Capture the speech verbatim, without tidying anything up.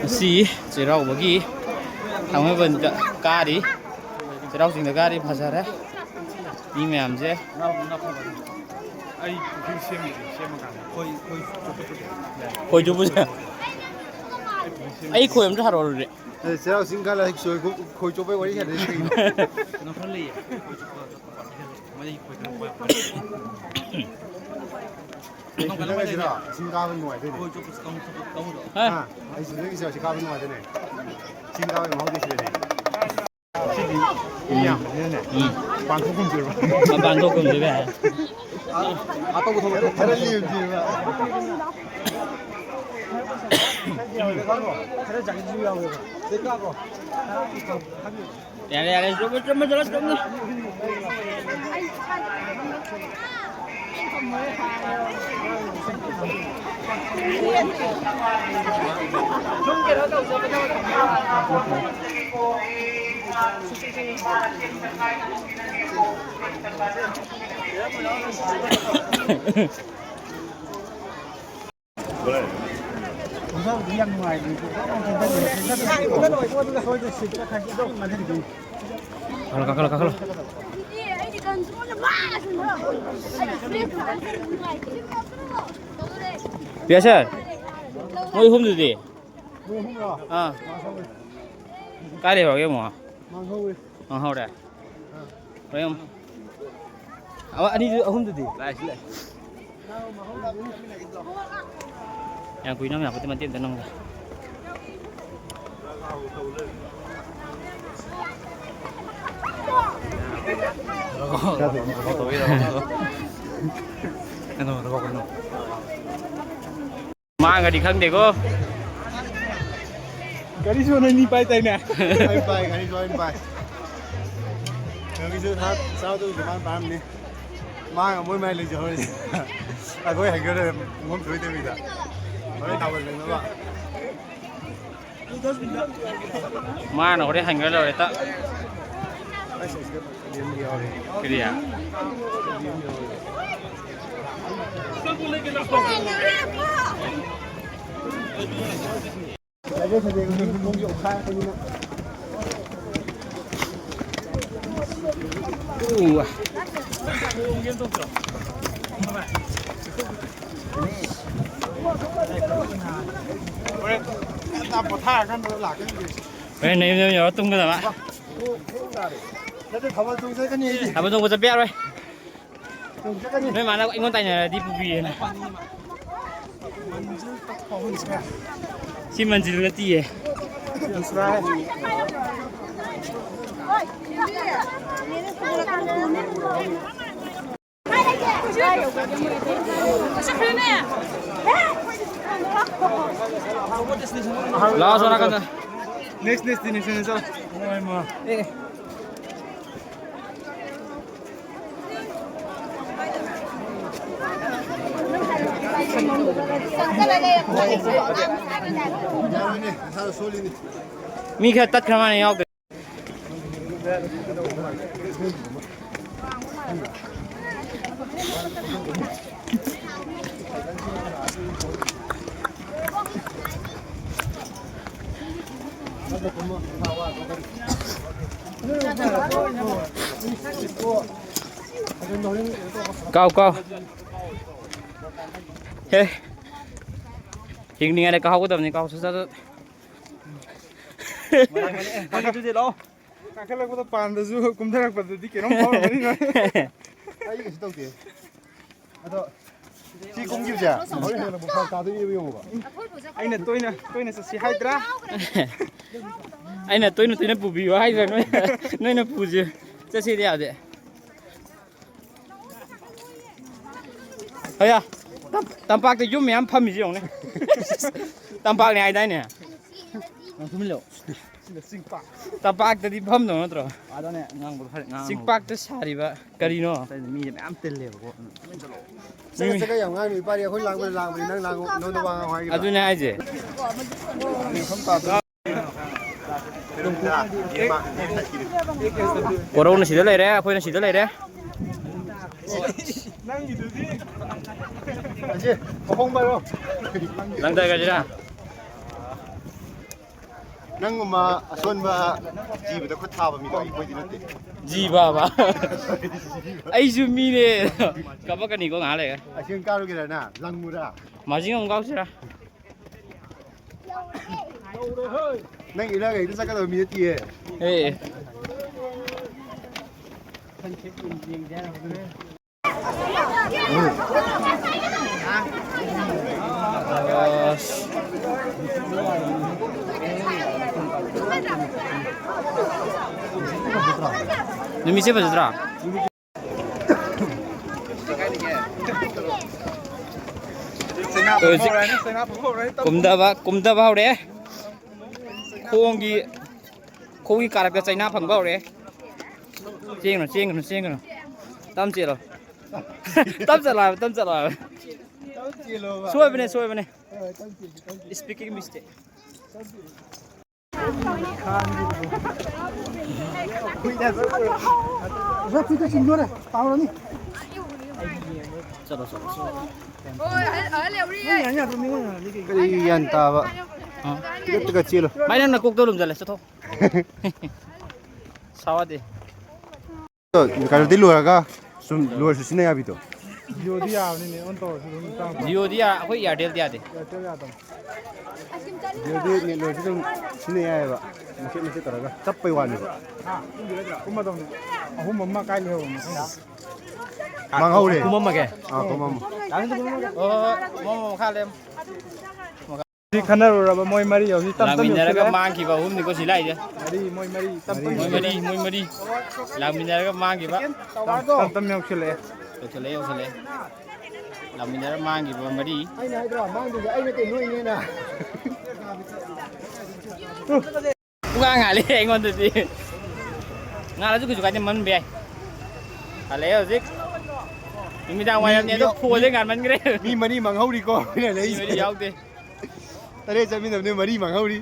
ꯉꯁꯤ ꯆꯩꯔꯥꯎꯕꯒꯤ ꯊꯥꯡꯃꯩꯕꯟꯗ ꯀꯥꯔꯤ, ꯆꯩꯔꯥꯎ ꯆꯤꯡꯗ ꯀꯥꯔꯤ꯫ ꯐꯖꯔꯦ ꯃꯤ ꯃꯌꯥꯝꯁꯦ꯫ ꯑꯩ ꯄꯨꯈ꯭ꯔꯤ ꯁꯦꯝꯃꯤꯁꯦ, ꯁꯦꯝꯃꯀꯥꯟꯗ ꯈꯣꯏ, ꯈꯣꯏ ꯆꯣꯞꯄ ꯄꯨꯊꯣꯛꯑꯦ꯫ ꯈꯣꯏ ꯆꯣꯞꯄꯁꯦ? ꯑꯩ ꯈꯣꯏ ꯑꯝꯇ ꯁꯥꯔꯛꯑꯣ ꯑꯗꯨꯗꯤ꯫ ꯑꯦ, ꯆꯩꯔꯥꯎ ꯆꯤꯡ ꯀꯥꯂ ꯈꯣꯏ, ꯈꯣꯏ ꯆꯣꯞꯄꯩ ꯋꯥꯔꯤ ꯁꯥꯟꯅꯩꯁꯤ ꯀꯩꯅꯣ? ꯀꯩꯅꯣ ꯈꯔ ꯂꯩꯌꯦ꯫ ꯈꯣꯏ ꯆꯣꯞꯄ ꯆꯠꯄ ꯄꯥꯝꯃꯦ꯫ ꯃꯣꯏꯗꯤ ꯈꯣꯏ ꯈꯔ ꯄꯥꯝꯃꯦ꯫ ꯑꯩ ꯁꯤꯗꯒꯤ ꯆꯠꯁꯤꯔꯣ? ꯆꯤꯡ ꯀꯥꯕ ꯅꯨꯡꯉꯥꯏꯗꯣꯏꯅꯦ꯫ ꯈꯣꯏ ꯆꯣꯞꯄꯁꯨ ꯀꯥꯡ ꯆꯣꯞꯄ ꯀꯥꯡꯕꯨꯗꯣ꯫ ꯍꯥ? ꯑꯥ, ꯑꯩ ꯁꯤꯗꯒꯤ ꯆꯠꯁꯤ ꯀꯥꯕ ꯅꯨꯡꯉꯥꯏꯗꯣꯏꯅꯦ꯫ ꯆꯤꯡ ꯀꯥꯕꯒꯤ ꯃꯍꯥꯎꯗꯤ ꯁꯤꯗꯅꯦ꯫ ꯁꯤꯗꯤ ꯃꯤ ꯌꯥꯝꯕꯅꯤꯅꯅꯦ꯫ ꯎꯝ꯫ ꯃꯄꯥꯟ ꯊꯣꯛ ꯉꯝꯗꯦꯕ꯫ ꯃꯄꯥꯟ ꯊꯣꯛ ꯉꯝꯗꯦꯕ ꯌꯥꯏ꯫ ꯑꯇꯣꯞꯄ ꯊꯣꯛꯄ ꯈꯔ ꯂꯦꯝꯗꯦꯕ꯫ ꯈꯔ ꯆꯥꯈꯤꯕꯁꯨ ꯌꯥꯎꯋꯦꯕ꯫ ꯌꯥꯔꯦ, ꯌꯥꯔꯦ, ꯆꯨꯝꯃꯦ, ꯆꯨꯝꯃꯦ, ꯆꯨꯝꯃꯦ, ꯆꯨꯝꯃꯦ꯫ ꯀꯥꯈꯠꯂꯣ, ꯀꯥꯈꯠꯂꯣ, ꯀꯥꯈꯠꯂꯣ꯫ ꯄꯤꯌꯥꯁꯔ, ꯃꯣꯏ ꯑꯍꯨꯝꯗꯨꯗꯤ? ꯃꯣꯏ ꯑꯍꯨꯝꯔꯣ? ꯑꯥ꯫ ꯀꯥꯏ ꯂꯩꯍꯧꯔꯒꯦ ꯑꯃꯨꯛ? ꯃꯥꯡꯍꯧꯔꯦ꯫ ꯃꯥꯡꯍꯧꯔꯦ? ꯑꯥ꯫ ꯍꯣꯔꯦꯟ ꯑꯃꯨꯛ꯫ ꯑꯃ, ꯑꯅꯤꯗꯨ, ꯑꯍꯨꯝꯗꯨꯗꯤ? ꯂꯥꯛꯑꯦ, ꯁꯤ ꯂꯥꯛꯑꯦ꯫ ꯌꯥꯝ ꯀꯨꯏꯅ ꯌꯥꯄꯣꯠꯇꯦ, ꯃꯇꯦꯛ ꯑꯝꯇ ꯅꯝꯒꯦ꯫ ꯃꯥꯡꯒꯗꯤ ꯈꯪꯗꯦꯀꯣ꯫ ꯒꯥꯔꯤꯁꯨ ꯅꯣꯏꯅꯤ ꯄꯥꯏ ꯇꯥꯏꯅꯦ꯫ ꯑꯩ ꯄꯥꯏ, ꯒꯥꯔꯤꯁꯨ ꯑꯩ ꯄꯥꯏ꯫ ꯀꯩꯅꯣꯒꯤꯁꯨ ꯁꯥ-, ꯆꯥꯗꯧꯁꯨ ꯃꯥꯅ ꯄꯥꯏꯔꯝꯅꯤ꯫ ꯃꯥ ꯃꯣꯏ ꯃꯥꯏ ꯂꯩꯖꯍꯧꯔꯁꯤ꯫ ꯑꯩꯈꯣꯏ ꯍꯩꯒ꯭ꯔꯗ ꯄꯨꯡꯐꯝ ꯊꯣꯛꯏꯗꯕꯤꯗ꯫ ꯍꯣꯔꯦꯟ ꯊꯥꯕꯜ ꯆꯪꯅꯕ꯫ ꯃꯥꯅ ꯍꯣꯔꯦꯟ ꯍꯪꯉ ꯂꯣꯏꯔꯦ ꯇ꯫ ꯑꯁ, ꯑꯁꯤꯗ ꯌꯦꯟꯕ ꯌꯥꯎꯔꯦ꯫ ꯀꯔꯤ? ꯂꯩꯔꯦ ꯁꯟꯗꯦ ꯈꯨꯗꯤꯡ ꯈꯣꯡꯁꯦ ꯑꯣꯠꯈꯥꯏꯔꯛꯄꯅꯤꯅ꯫ ꯎ꯫ ꯍꯣꯔꯦꯟ ꯉꯟꯇꯥ ꯄꯣꯊꯥꯔꯀꯥꯟꯗ ꯂꯥꯛꯀꯅꯤ꯫ ꯍꯣꯔꯦꯟ ꯅꯌꯨꯝꯗ ꯌꯧꯔ ꯇꯨꯝꯒꯗꯕ꯫ ꯅꯠꯇꯦ, ꯊꯥꯕꯜ ꯆꯣꯡ ꯆꯠꯀꯅꯤ ꯑꯩꯗꯤ꯫ ꯊꯥꯕꯜ ꯆꯣꯡꯕ ꯆꯠꯄ ꯌꯥꯔꯣꯏ꯫ ꯆꯣꯡ ꯆꯠꯀꯅꯤ꯫ ꯅꯣꯏ ꯃꯥꯅ ꯑꯩꯉꯣꯟꯗ ꯇꯥꯏꯅꯔꯗꯤ ꯄꯨꯕꯤꯌꯦꯅ꯫ ꯁꯤ ꯃꯟꯖꯤꯜ ꯅꯠꯇꯤꯌꯦ꯫ ꯂꯥꯛꯑꯣ, ꯁꯣꯝ ꯅꯥꯀꯟꯗ꯫ Next destination ꯆꯠꯂꯣ꯫ ꯑꯦ꯫ ꯃꯤ ꯈꯔ ꯇꯠꯈ꯭ꯔ ꯃꯥꯜꯂꯦ, ꯌꯥꯎꯗ꯭ꯔꯦ꯫ ꯀꯥꯎ, ꯀꯥꯎ꯫ ꯍꯦ꯫ ꯍꯤꯡꯂꯤꯉꯩꯗ ꯀꯥꯎꯍꯧꯒꯗꯕꯅꯤ, ꯀꯥꯎ, ꯁꯠ, ꯁꯠ, ꯁꯠ꯫ ꯃꯥꯅꯦ, ꯃꯥꯅꯦ꯫ ꯑꯦ, ꯃꯥꯅꯦ, ꯑꯗꯨꯗꯤ ꯂꯥꯛꯑꯣ꯫ ꯀꯥꯈꯠꯂꯛꯄꯗ ꯄꯥꯟꯗꯁꯨ ꯀꯨꯝꯊꯔꯛꯄꯗꯗꯤ ꯀꯩꯅꯣꯝ ꯐꯥꯎꯔꯝꯒꯅꯤ ꯅꯣꯏ꯫ ꯑꯩ ꯀꯩꯁꯨ ꯇꯧꯗꯦ꯫ ꯑꯗꯣ ꯁꯤ ꯀꯨꯝꯈꯤꯕꯁꯦ ꯍꯣꯔꯦꯟ ꯍꯦꯟꯅ ꯕꯨꯈꯥ ꯇꯥꯗꯣꯏꯅꯦꯕ, ꯌꯦꯡꯉꯨꯕ꯫ ꯑꯩꯅ ꯇꯣꯏꯅ, ꯇꯣꯏꯅ ꯆꯠꯁꯤ ꯍꯥꯏꯗ꯭ꯔꯥ? ꯑꯩꯅ ꯇꯣꯏꯅ, ꯇꯣꯏꯅ ꯄꯨꯕꯤꯌꯨ ꯍꯥꯏꯗ꯭ꯔꯥ? ꯅꯣꯏ, ꯅꯣꯏꯅ ꯄꯨꯁꯦ꯫ ꯆꯠꯁꯤꯗꯤ ꯌꯥꯗꯦ꯫ ꯑꯌꯥ, ꯇꯝ-, ꯇꯝꯄꯥꯛꯇ ꯌꯨꯝ ꯃꯌꯥꯝ ꯐꯝꯃꯤꯁꯤ ꯌꯦꯡꯉꯨꯅꯦ꯫ ꯇꯝꯄꯥꯛꯅꯤ ꯍꯥꯏꯗꯥꯏꯅꯦ? ꯅꯪ ꯇꯨꯃꯤꯟ ꯂꯩꯌꯣ꯫ ꯁꯤꯗ ꯆꯤꯡ ꯄꯥꯛ꯫ ꯇꯝꯄꯥꯛꯇꯗꯤ ꯐꯝꯗꯧ ꯅꯠꯇ꯭ꯔꯣ? ꯑꯗꯨꯅꯦ, ꯉꯥꯡꯕꯗꯣ ꯈꯔ ꯉꯥꯡꯉꯣ꯫ ꯆꯤꯡ ꯄꯥꯛꯇ ꯁꯥꯔꯤꯕ ꯀꯔꯤꯅꯣ? ꯑꯇꯩꯗꯤ ꯃꯤꯁꯦ ꯃꯌꯥꯝ ꯇꯤꯜꯂꯦꯕꯀꯣ꯫ ꯑꯗꯨꯅ ꯇꯨꯃꯤꯟ ꯆꯠꯂꯣ꯫ ꯆꯠꯂꯣ, ꯆꯠꯂꯣ, ꯌꯥꯝ ꯉꯥꯡꯅꯨ, ꯏꯄꯥꯗꯤ ꯑꯩꯈꯣꯏ ꯂꯥꯡꯕꯗ ꯂꯥꯡꯕꯅꯤ, ꯅꯪ ꯂꯥꯡꯉꯨ, ꯅꯉꯣꯟꯗ ꯋꯥ ꯉꯥꯡꯉꯨ ꯍꯥꯏꯒꯗ꯭ꯔꯣ? ꯑꯗꯨꯅꯦ ꯍꯥꯏꯁꯦ꯫ ꯃꯐꯝ ꯇꯥꯗ꯭ꯔꯣ? ꯀꯣꯔꯧꯅ ꯁꯤꯗ ꯂꯩꯔꯦ, ꯑꯩꯈꯣꯏꯅ ꯁꯤꯗ ꯂꯩꯔꯦ꯫ ꯑꯁꯤ ꯑꯍꯣꯡꯕꯔꯣ? ꯂꯪꯊꯈ꯭ꯔꯁꯤꯔꯥ? ꯅꯪꯒꯨꯝꯕ ꯑꯁꯣꯟꯕ ꯖꯤꯕꯗ ꯈꯨꯠ ꯊꯥꯕ ꯃꯤꯗꯣ ꯑꯩꯈꯣꯏꯗꯤ ꯅꯠꯇꯦ꯫ ꯖꯤꯕꯕ? ꯑꯩꯁꯨ ꯃꯤꯅꯦ꯫ ꯀꯞꯄꯛꯀꯅꯤꯀꯣ ꯉꯥꯏꯍꯥꯛ ꯂꯩꯔꯒ꯫ ꯑꯁꯤ ꯑꯣꯏꯅ ꯀꯥꯔꯨꯒꯦꯔ ꯅꯪ? ꯂꯪꯉꯨꯔꯥ? ꯃꯥꯔꯖꯤꯡ ꯑꯃꯨꯛ ꯀꯥꯎꯁꯤꯔꯥ? ꯅꯪ ꯏꯔꯥꯡ ꯍꯦꯛꯇ ꯆꯠꯀꯗꯕ ꯃꯤ ꯅꯠꯇꯤꯌꯦ꯫ ꯑꯦ꯫ ꯅꯨꯃꯤꯠꯁꯦ ꯐꯖꯗ꯭ꯔꯥ? ꯍꯧꯖꯤꯛ ꯀꯨꯝꯗꯕ ꯀꯨꯝꯗꯕ ꯍꯧꯔꯦ꯫ ꯈꯣꯡꯒꯤ ꯈꯣꯡꯒꯤ ꯀꯥꯔꯛꯇ ꯆꯩꯅꯥ ꯐꯪꯕ ꯍꯧꯔꯦ꯫ ꯆꯦꯟꯒꯅꯨ, ꯆꯦꯟꯒꯅꯨ, ꯆꯦꯟꯒꯅꯨ꯫ ꯇꯞ ꯆꯦꯜꯂꯣ꯫ ꯇꯞ ꯆꯠꯂꯣ ꯍꯥꯏꯕ, ꯇꯞ ꯆꯠꯂꯣ ꯍꯥꯏꯕ꯫ ꯁꯣꯏꯕꯅꯦ, ꯁꯣꯏꯕꯅꯦ꯫ Speaking mistake꯫ ꯆꯠꯂꯣ, ꯆꯠꯂꯣ, ꯆꯠꯂꯣ꯫ ꯀꯔꯤ ꯒ꯭ꯌꯥꯟ ꯇꯥꯕ? Ticket ticket ꯆꯦꯜꯂꯨ꯫ ꯃꯥꯏ ꯅꯪ ꯅꯀꯣꯛꯇ ꯂꯨꯝꯖꯜꯂꯦ, ꯆꯠꯊꯣꯛ꯫ ꯁꯥꯎꯗꯦ꯫ ꯀꯩꯅꯣꯗꯤ ꯂꯣꯏꯔꯒ ꯁꯨꯝ ꯂꯣꯏꯔꯁꯨ ꯁꯤꯖꯤꯟꯅ ꯌꯥꯕꯤꯗꯣ꯫ ꯖꯤꯑꯣꯗꯤ ꯌꯥꯕꯅꯤꯅꯦ, ꯑꯣꯟ ꯇꯧꯔꯁꯨ ꯑꯗꯨꯝ ꯆꯪꯉꯛꯄ꯫ ꯖꯤꯑꯣꯗꯤ ꯌꯥ-, ꯑꯩꯈꯣꯏ Airtelꯗꯤ ꯌꯥꯗꯦ꯫ Airtel ꯌꯥꯗꯕ꯫ ꯖꯤꯑꯣꯗꯤ ꯅꯦꯠ ꯂꯣꯏꯔꯁꯨ ꯑꯗꯨꯝ ꯁꯤꯖꯤꯟꯅ ꯌꯥꯏꯑꯕ꯫ ꯃꯆꯦꯠ ꯃꯆꯦꯠ ꯇꯧꯔꯒ ꯆꯞꯄꯩ ꯋꯥꯅꯦꯕ꯫ ꯍꯥ? ꯀꯨꯝꯃꯗꯧꯅꯦ꯫ ꯑꯍꯨꯝ ꯑꯃ ꯀꯥꯏ ꯂꯩꯍꯧꯔꯕꯅꯣ ꯈꯪꯗꯦ꯫ ꯃꯥꯡꯍꯧꯔꯦ꯫ ꯀꯨꯝꯃꯝꯃꯒꯦ꯫ ꯑꯥ, ꯀꯨꯝꯃꯝꯃꯣ꯫ ꯍꯣꯏ, ꯍꯣꯏ, ꯍꯣꯏ꯫ ꯀꯨꯝꯃꯝꯃꯣ, ꯃꯈꯥ ꯂꯩꯔꯝꯃꯣ꯫ ꯁꯤ ꯈꯟꯅꯔꯨꯔꯕ ꯃꯣꯏ ꯃꯔꯤ ꯍꯧꯖꯤꯛ ꯇꯞ ꯇꯞꯅ ꯂꯥꯛꯃꯤꯟꯅꯔꯒ ꯌꯧꯁꯤꯜꯂꯛꯑꯦ꯫ ꯃꯥꯡꯈꯤꯕ ꯑꯍꯨꯝꯅꯤꯀꯣ ꯁꯤ ꯂꯥꯛꯏꯁꯦ꯫ ꯃꯔꯤ, ꯃꯣꯏ ꯃꯔꯤ ꯇꯞ ꯇꯞꯅ ꯃꯣꯏ ꯃꯔꯤ, ꯌꯧꯁꯤꯜꯂꯛꯑꯦ꯫ ꯃꯣꯏ ꯃꯔꯤ꯫ ꯂꯥꯛꯃꯤꯟꯅꯔꯒ ꯃꯥꯡꯈꯤꯕ꯫ ꯇꯞ ꯇꯞꯅ ꯌꯧꯁꯤꯜꯂꯛꯑꯦ꯫ ꯌꯧꯁꯤꯜꯂꯛꯑꯦ, ꯌꯧꯁꯤꯜꯂꯛꯑꯦ꯫ ꯂꯥꯛꯃꯤꯟꯅꯔꯒ ꯃꯥꯡꯈꯤꯕ ꯃꯔꯤ꯫ ꯑꯩꯅ ꯍꯥꯏꯗ꯭ꯔꯣ, ꯃꯥꯡꯗꯣꯏꯁꯦ ꯑꯩ ꯅꯠꯇꯦ, ꯅꯣꯏꯅꯦꯅ꯫ ꯄꯨꯡꯉꯥ ꯉꯥꯜꯂꯦ ꯑꯩꯉꯣꯟꯗꯗꯤ꯫ ꯉꯥꯜꯂꯁꯨ ꯀꯩꯁꯨ ꯀꯥꯏꯗꯦ, ꯃꯝꯕ ꯌꯥꯏ꯫ ꯍꯜꯂꯛꯑꯦ ꯍꯧꯖꯤꯛ꯫ ꯅꯨꯃꯤꯗꯥꯡ ꯋꯥꯏꯔꯝꯅꯦ, ꯃꯤ, ꯑꯗꯣ ꯃꯤ, ꯐꯣꯟꯁꯦ ꯉꯥꯟꯃꯟꯈ꯭ꯔꯦ꯫ ꯃꯤ ꯃꯔꯤ ꯃꯥꯡꯍꯧꯔꯤꯀꯣ ꯑꯩꯈꯣꯏꯅ ꯃꯤ ꯃꯔꯤ ꯂꯩꯔꯤꯁꯦ꯫ ꯌꯥꯎꯗꯦ꯫ ꯇꯔꯦꯠ ꯆꯠꯃꯤꯟꯅꯕꯅꯦ, ꯃꯔꯤ ꯃꯥꯡꯍꯧꯔꯤ꯫